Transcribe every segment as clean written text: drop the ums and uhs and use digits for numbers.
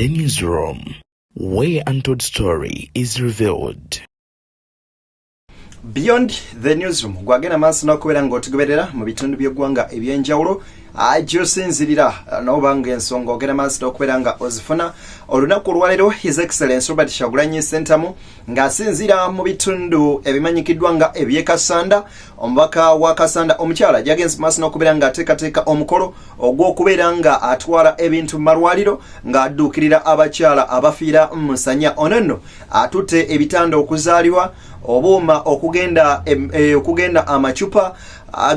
The newsroom, where untold story is revealed. Beyond the Newsroom, gwagenda maaso n'okubeera ng'otugoberera mu bitundu by'eggwanga ebyenjawulo gy'osinzirira n'oba nga ensonga ogenda maaso n'okubeera nga ozifuna. Olunaku olwaleero, His Excellence Robert Kyagulanyi Ssentamu ng'asinziira mu bitundu ebimanyikiddwa nga eby'e Kasanda, omubaka wa Kasanda omukyala, gyagenze maaso n'okubeera ng'ateekateeka omukolo ogw'okubeera nga atwala ebintu mu malwaliro ng'adduukirira abakyala abafiira mu nsanya. Ono nno atutte ebitanda okuzaalibwa, obuuma okugenda amacupa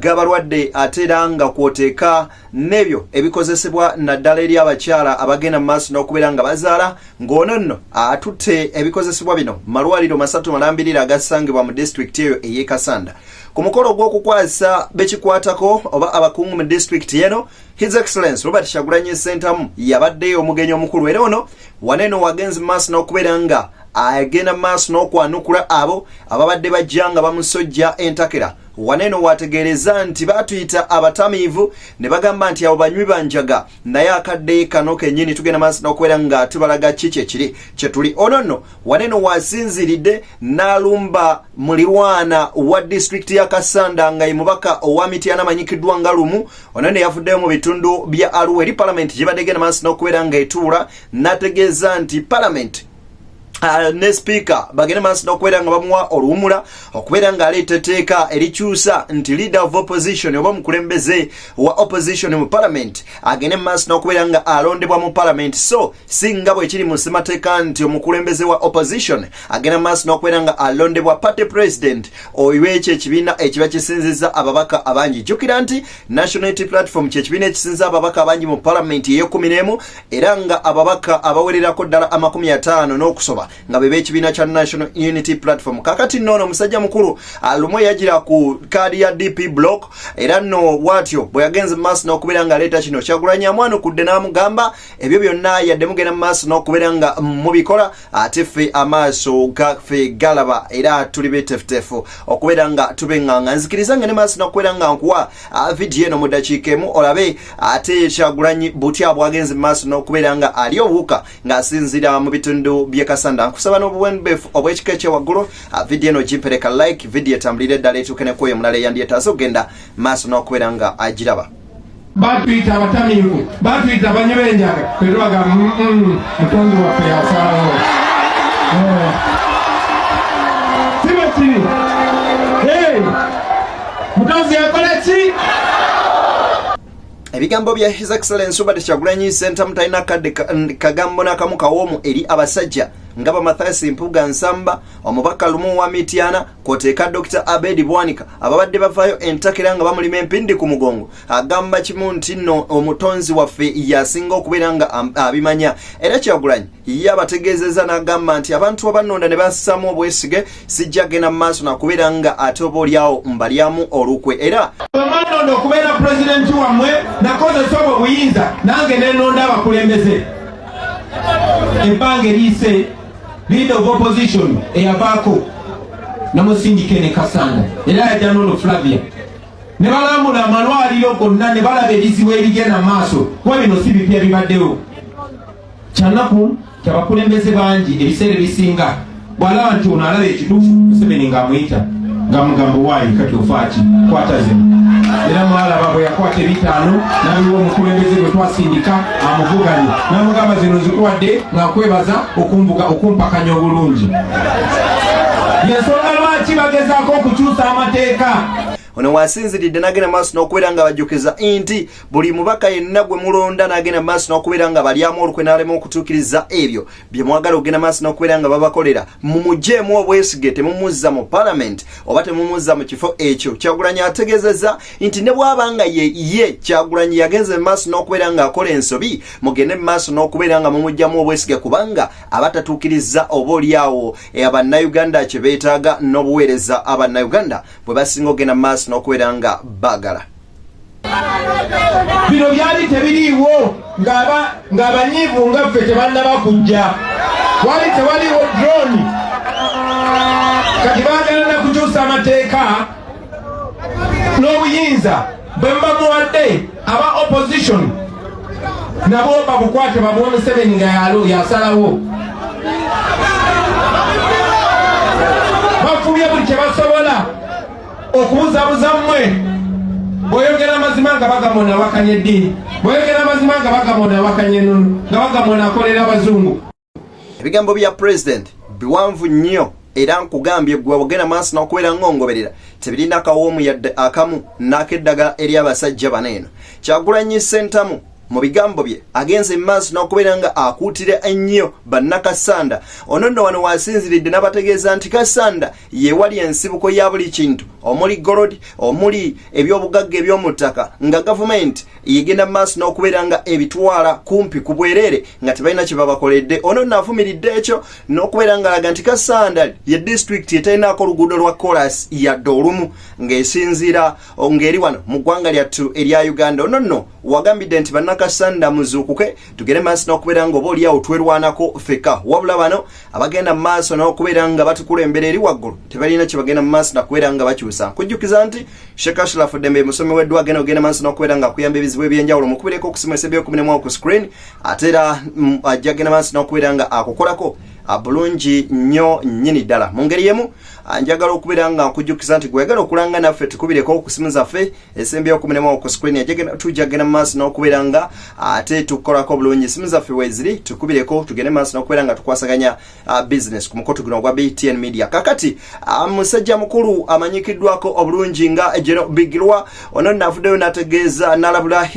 g'abalwadde, ate era nga kwoteeka n'ebyo ebikozesebwa naddala eri abakyala abagenda mu maaso n'okubeera nga bazaala, ng'ono nno atutte ebikozesebwa bino mu malwaliro 3 malambirira agasangibwa mu disitulikiti eyo ey'e Kasanda. Ku mukolo ogw'okukwasa bekikwatako oba abakungu mu disitulikiti eno, His Excellence Robert Kyagulanyi Ssentamu yabaddeyo omugenyi omukulu, era ono waneeno wagenze mu maaso n'okubeera nga agenda mu maaso n'okwanukula abo ababadde bajja nga bamusojja entakera. Waneeno wategeereza nti baatuyita abatamiivu ne bagamba nti abo banywi banjaga, naye akadde kano kennyini tugenda maaso n'okubeera nga tubalaga ki kyekiri kyetuli. Ono nno waneeno wasinziridde n'alumba mulirwana wa disitulikiti ya Kasanda nga ye mubaka owa Mityana amanyikiddwa nga Lumu. Ono nno yavuddeyo mu bitundu bya Aluwa eri palamenti gyebadde egenda maaso n'okubeera nga etuula, n'ategeeza nti palamenti ne sipiika bagende maaso n'okubeera nga bamuwa oluwumula okubeera ng'aleeta etteeka erikyusa nti leader of opposition oba omukulembeze wa opposition mu parliament agende mu maaso n'okubeera nga alondebwa mu parliament, so si nga bwe kiri mu ssemateeka nti omukulembeze wa opposition agenda mu maaso n'okubeera nga alondebwa party president oyo ekyo ekibiina ekiba kisinzizza ababaka abangi. Jjukira nti National Unity Platform kyekibiina ekisinza ababaka abangi mu parliament ey'e11, era nga ababaka abawererako ddala 50 n'okusoba nga be b'ekibiina kya National Unity Platform. Kakati nno ono omusajja mukulu Lumwe yagira ku kaadi ya DP Block, era nno bw'atyo bwe yagenze mu maaso n'okubeera ng'aleeta kino. Kyagulanyi amwanukudde n'amugamba ebyo byonna yadde mugenda mu maaso n'okubeera nga mubikola, ate ffe amaaso gaffe galaba era tuli betefutefu okubeera nga tubeŋŋanga. Nzikiriza nga ne maaso n'okubeera nga nkuwa vidiyo eno mu ddakiika emu olabe ate Kyagulanyi butya bwagenze mu maaso n'okubeera nga ali obuwuka ng'asinziira mu bitundu by'e Kasanda. Nkusaba n'obuwembefu obw'ekika ekyewaggulu, vidiyo eno gimpereka like, vidiyo etambulire eddala etuuke ne kwoyo omulala eyandyetaaze okugenda maaso n'okubeera nga agiraba. Batuyita abatamiivu, batuyita abanywi b'enjaga, tetubaga mutonzi waffe yasalawo. Si bwe kiri? Mutonzi yakola ki? Ebigambo bya His Excellence Robert Kyagulanyi Ssentamu talina kadde kagambo n'akamu kawoomu eri abasajja nga ba Mathias Mpuuga Nsamba, omubaka Lumu wa Mityana, kwoteeka Dr Abedi Bwanika, ababadde bavaayo entakera nga bamulima empindi ku mugongo. Agamba kimu nti nno omutonzi waffe yasinga okubeera nga abimanya. Era Kyagulanyi ye abategeezezza n'agamba nti abantu abannonda ne bassaamu obwesige, sijja genda mu maaso nakubeera nga ate oba oliawo mbalyamu olukwe era Bwe okubeera pulezidenti wammwe, nakozesa obwo buyinza nange nenonda abakulembeze. Ebbanga eriyise, leader of opposition eyavaako namusindika ne Kasanda, era yajja nono Flavia ne balambula amalwaliro gonna ne balaba ebizibu ebigenda mu maaso, kuba bino si bipya, bibaddewo. Kyanaku kyabakulembeze bangi ebiseera ebisinga bw'alaba nti ono alaba ekituufu, Museveni ng'amuyita ng'amugamba, "Waayi, kati ofaaki? Kwata zino." Era mwalaba bwe yakwata ebitaano n'abiwa omukulembeze gwe twasindika amuvuganye, n'amugamba, "Zino nzikuwadde nga nkwebaza okumbuga okumpakanya obulungi." Yensonga lwaki bagezaako okukyusa amateeka. Ono wasinziridde n'agenda maaso n'okubeera nga bajjukiza nti buli mubaka yenna gwe mulonda n'agenda maaso n'okubeera nga balyamu olukwe n'alema okutuukiriza ebyo bye mwagala okugenda maaso n'okubeera nga babakolera, mumugyeemu obwesige, temumuzza mu palamenti oba temumuzza mu kifo ekyo. Kyagulanyi ategeezezza nti ne bw'aba nga ye ye Kyagulanyi yagenze mu maaso n'okubeera ng'akola ensobi, mugende mu maaso n'okubeera nga mumugyamu obwesige, kubanga aba tatuukiriza oba oliawo abannayuganda kye beetaaga n'obuweereza abannayuganda bwe basinga okugenda mu maaso n'okubeera nga baagala. Bino byali tebiriiwo ng'abanyiivu nga ffe tebannaba kujja, wali tewaliwo drone. Kati baagala na kukyusa amateeka n'obuyinza bwe muba muwadde aba opposition. Nabo babukwate babuwe Museveni nga yasalawo. Bafubye buli kye basobola okubuzabuza mmwe. Bw'oyogera amazima nga bagamba ono awakanya eddiini, bw'oyogera amazima nga bagamba ono awakanya ennono, nga bagamba ono akolera abazungu. Ebigambo bya president biwanvu nnyo, era nkugambye gwe ogenda maaso n'okubeera ng'ongoberera, tebirina kawoomu yadde akamu n'akeddagala eri abasajja bano. Eno Kyagulanyi Ssentamu mu bigambo bye agenze mu maaso n'okubeera nga akuutira ennyo bannakasanda. Ono nno wano waasinziridde n'abategeeza nti Kasanda yewali ensibuko ya buli kintu, omuli gold, omuli ebyobugagga eby'omu ttaka, nga gavumenti yegenda mu maaso n'okubeera nga ebitwala kumpi ku bwereere nga tebalina kye babakoledde. Ono nno avumiridde ekyo n'okubeera ng'alaga nti Kasanda ye disitulikiti etalinaako oluguudo lwa kolas yadde olumu ng'esinziira ng'eri wano mu ggwanga lyattu erya Uganda. Ono nno wagambidde nti bannakasanda muzuukuke, tugende maaso n'okubeera nga oba oliawo twerwanako ffekka, wabula bano abagenda mu maaso n'okubeera nga batukulembera eri waggulu tebalina kye bagenda mu maaso nakubeera nga bakyusa. Nkujjukiza nti Sheikh Ashraf Dembe musomi w'eddwa, agenda ogenda maaso n'okubeera nga akuyamba ebizibu ebyenjawulo. Mukubireko okusimu esebyo 11 ku screen, ate era ajja genda maaso n'okubeera nga akukolako bulungi nnyo nnyini ddala. Mu ngeri emu njagala okubeera nga nkujjukiza nti gweyagala okulanga naffe, tukubireko ku simu zaffe esembyeyo 11 ku screen, tujja genda mu maaso n'okubeera nga ate tukukolako bulungi. Simu zaffe weeziri, tukubireko tugende maaso n'okubeera nga tukwasaganya business ku mukutu guno ogwa BTN Media. Kakati musajja mukulu amanyikiddwako obulungi nga General Bigirwa, ono nno avuddeyo n'ategeeza n'alabula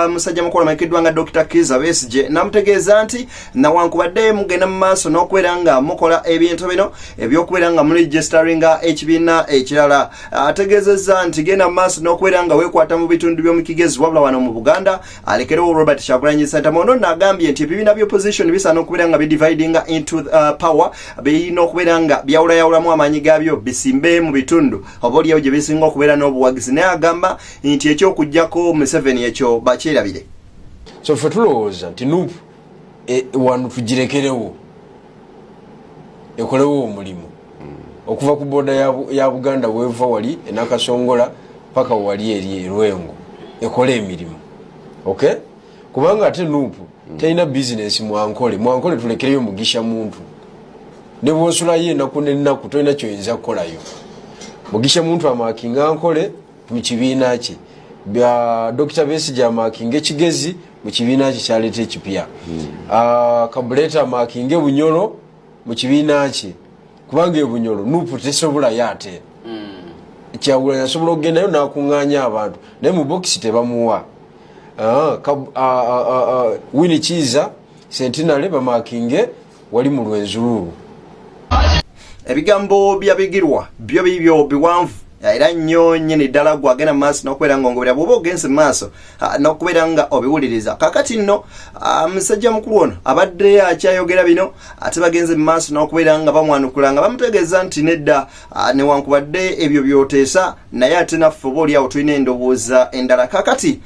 musajja mukulu amanyikiddwa nga Dr. Kizza Besigye, n'amutegeeza nti nawankubadde mugenda mu maaso n'okubeera nga mukola ebintu bino ebyokubeera nga muregisteringa ekibiina ekirala, ategeezezza nti genda mu maaso n'okubeera nga weekwata mu bitundu by'omu Kigezi, wabula wano mu Buganda alekerewo Robert Kyagulanyi Ssentamu. Ono nno agambye nti ebibiina by'opposition bisaana okubeera nga bidividinga into power, birina okubeera nga byawulayawulamu amaanyi gaabyo, bisimbe mu bitundu oba oliawo gye bisinga okubeera n'obuwagizi, naye agamba nti ekyokuggyako Museveni ekyo bakyerabire. So ffe tulowooza nti NUP wano tugirekerewo ekolewo omulimu okuva ku boda ya Buganda weva wali enakasongola paka wali eri erwengo, ekole emirimu, okay? Kubanga ate NUP terina bizinesi mwankole. Mwankole tulekereyo Mugisha Muntu, ne bwosulayo enaku nenaku tolina kyoyinza kukolayo. Mugisha Muntu amakinga Nkole mu kibiina kye, bya Dr Besigye amakinga Ekigezi mu kibiina kye kyaleeta ekipya. Kabuleta amakinge Bunyoro mu kibiina kye, kubanga ebunyoro NUP tesobolayo. Ate Kyagulanyi asobola okugendayo n'akuŋŋaanya abantu, naye mu bokisi tebamuwa. Winnie Kiiza Centenary bamakinge wali mu Lwenzululu. Ebigambo bya Bigirwa byo bibyo biwanvu era nnyo nnyini ddala. Gwe agenda mu maaso n'okubeera nga ongobera, bw'oba ogenze mu maaso n'okubeera nga obiwuliriza. Kakati nno musajja mukulu ono abadde akyayogera bino, ate bagenze mu maaso n'okubeera nga bamwanukula nga bamutegeeza nti nedda, newankubadde ebyo byoteesa, naye ate naffe oba oliawo tulina endowooza endala. Kakati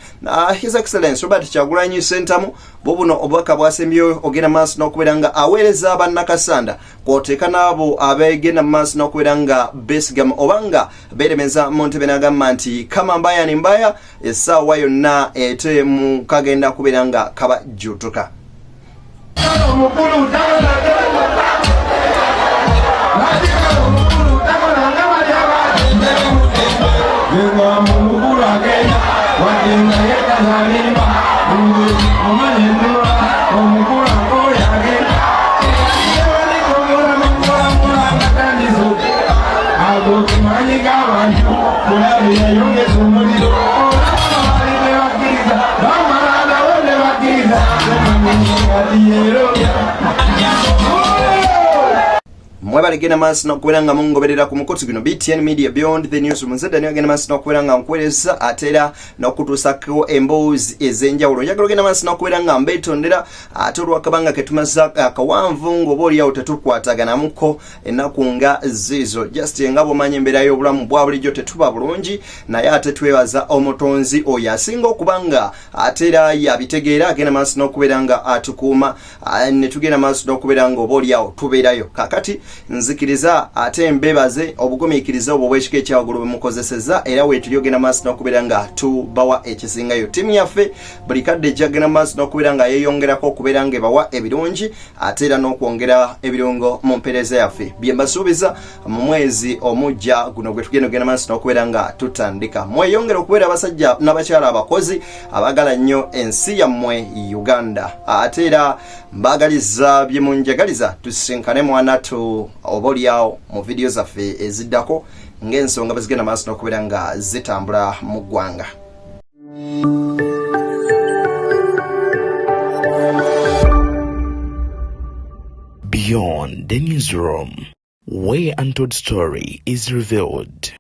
His Excellence Robert Kyagulanyi Ssentamu, bo buno obubaka bwasembyeyo ogenda maaso n'okubeera nga aweereza bannakasanda, kwoteeka n'abo abegenda mu maaso n'okubeera nga beesigama oba nga beeremeza mu ntebe, n'agamba nti kama mbaya ni mbaya, essaawa yonna ete mu kagenda kubeera nga kabajjutuka. Omukulu omukulu agenda wadde nga yekazalimba omanyi omukulu akoya agenda ago tumanyi g'abantu mulabe yayongeza omuliro bali ne bakkiriza bamala nabo ne bakkiriza kati yero. Mwebale genda maaso n'okubeera nga mungoberera ku mukutu guno BTN Media, Beyond the News. Munze Daniel, genda maaso n'okubeera nga nkuweereza ate era n'okutuusako emboozi ez'enjawulo. Njagala ogenda maaso n'okubeera nga mbeetondera ate olwakabanga ketumaze akawanvu ng'oba oliawo tetukwataganamuko ennaku nga ziizo. Just nga bw'omanyi embeera y'obulamu bwa bulijjo, tetuba bulungi, naye ate twebaza omutonzi oyo asinga okuba nga ate era yabitegeera, agenda maaso n'okubeera nga atukuuma, ne tugenda maaso n'okubeera nga oba oliawo tubeerayo. Kakati Nzikiriza ate mbebaze obugumiikiriza obwo obw'ekika ekyawaggulu bwe mukozesezza, era weetuli ogenda maaso n'okubeera nga tubawa ekisingayo. Ttiimu yaffe buli kadde ejja kugenda maaso n'okubeera nga yeeyongerako okubeera nga ebawa ebirungi ate era n'okwongera ebirungo mu mpeereza yaffe, bye mbasuubiza mu mwezi omujja guno gwe tugenda ogenda maaso n'okubeera nga tutandika. Mweyongere okubeera abasajja n'abakyala abakozi abaagala nnyo ensi yammwe Uganda, ate era mbaagaliza bye munjagaliza. Tusisinkane mwanatu oba olyawo mu vidiyo zaffe eziddako ng'ensonga bwe zigenda maaso n'okubeera nga zitambula mu ggwanga. Beyond the newsroom, where untold story is revealed.